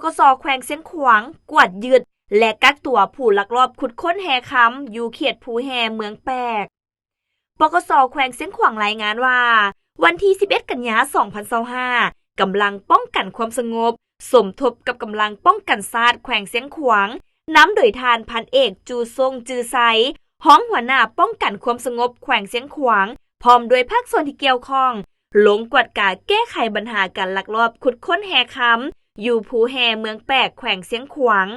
ກສ ແຂວງຊຽງຂວາງ ກວດຍຶດ ແລະ ກັກຕົວຜູ້ລັກລອບຂຸດຄົ້ນແຮ່ຄຳ ຢູ່ເຂດພູແຮ່ເມືອງແປກ. ປກສ ແຂວງຊຽງຂວາງລາຍງານວ່າ ວັນທີສິບເອັດ ກັນຍາ ສອງພັນຊາວຫ້າ ກຳລັງປ້ອງກັນຄວາມສະຫງົບ ສົມທົບກັບກຳລັງປ້ອງກັນຊາດແຂວງຊຽງຂວາງ ນຳໂດຍທ່ານພັນເອກ ຈູຊົງ ຈື່ໄຊ ຮອງຫົວໜ້າປ້ອງກັນຄວາມສະຫງົບແຂວງຊຽງຂວາງ ພ້ອມດ້ວຍພາກສ່ວນທີ່ກ່ຽວຂ້ອງ ລົງກວດກາແກ້ໄຂບັນຫາການລັກລອບຂຸດຄົ້ນແຮ່ຄຳ ຢູ່ພູແຮ່ເມືອງແປກ ແຂວງຊຽງຂວາງ.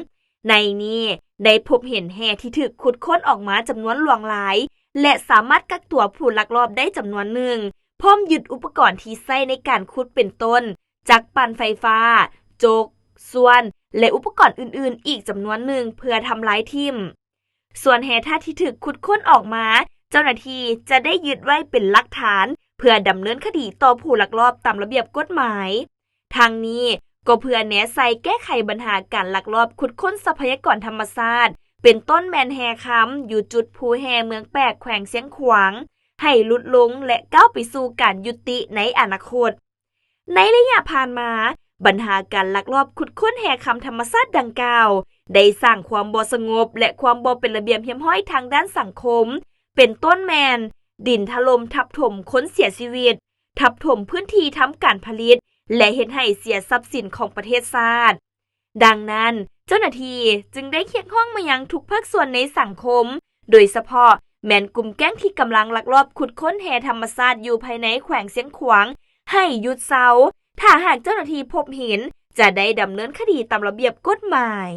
ໃນນີ້ໄດ້ພົບເຫັນແຮ່ທີ່ຖືກຂຸດຄົ້ນອອກມາຈຳນວນຫຼວງຫຼາຍ ແລະ ສາມາດກັກຕົວຜູ້ລັກລອບໄດ້ຈຳນວນໜຶ່ງ, ພ້ອມຍຶດອຸປະກອນທີ່ໃຊ້ໃນການຂຸດເປັນຕົ້ນ ຈັກປັ່ນໄຟຟ້າ, ຈົກ, ສ່ວນ ແລະ ອຸປະກອນອື່ນໆອີກຈຳນວນໜຶ່ງເພື່ອທຳລາຍຖິ້ມ. ສ່ວນແຮ່ທາດທີ່ຖືກຂຸດຄົ້ນອອກມາ ເຈົ້າໜ້າທີ່ຈະໄດ້ຍຶດໄວ້ເປັນຫຼັກຖານ ເພື່ອດຳເນີນຄະດີຕໍ່ຜູ້ລັກລອບຕາມລະບຽບກົດໝາຍ. ທັງນີ້ກໍເພື່ອແນໃສ່ແກ້ໄຂບັນຫາການລັກລອບຂຸດຄົ້ນຊັບພະຍາກອນທຳມະຊາດ ເປັນຕົ້ນແມ່ນແຮ່ຄຳ ຢູ່ຈຸດພູແຮ່ເມືອງແປກ ແຂວງຊຽງຂວາງ ໃຫ້ຫຼຸດລົງ ແລະ ກ້າວໄປສູ່ການຍຸຕິໃນອະນາຄົດ. ໃນໄລຍະຜ່ານມາ, ບັນຫາການລັກລອບຂຸດຄົ້ນແຮ່ຄຳທຳມະຊາດດັ່ງກ່າວ ໄດ້ສ້າງຄວາມບໍ່ສະຫງົບ ແລະ ຄວາມບໍ່ເປັນລະບຽບຮຽບຮ້ອຍທາງດ້ານສັງຄົມ, ເປັນຕົ້ນແມ່ນ ດິນຖະຫຼົ່ມທັບຖົມຄົນເສຍຊີວິດ, ທັບຖົມພື້ນທີ່ທຳການຜະລິດ ແລະ ເຮັດໃຫ້ເສຍຊັບສິນຂອງປະເທດຊາດ. ດັ່ງນັ້ນ, ເຈົ້າໜ້າທີ່ຈຶ່ງໄດ້ຮຽກຮ້ອງມາຍັງທຸກພາກສ່ວນໃນສັງຄົມ, ໂດຍສະເພາະແມ່ນກຸ່ມແກ້ງທີ່ກຳລັງລັກລອບຂຸດຄົ້ນແຮ່ທຳມະຊາດຢູ່ພາຍໃນແຂວງຊຽງຂວາງ ໃຫ້ຢຸດເຊົາ. ຖ້າຫາກເຈົ້າໜ້າທີ່ພົບເຫັນ, ຈະໄດ້ດຳເນີນຄະດີຕາມລະບຽບກົດໝາຍ.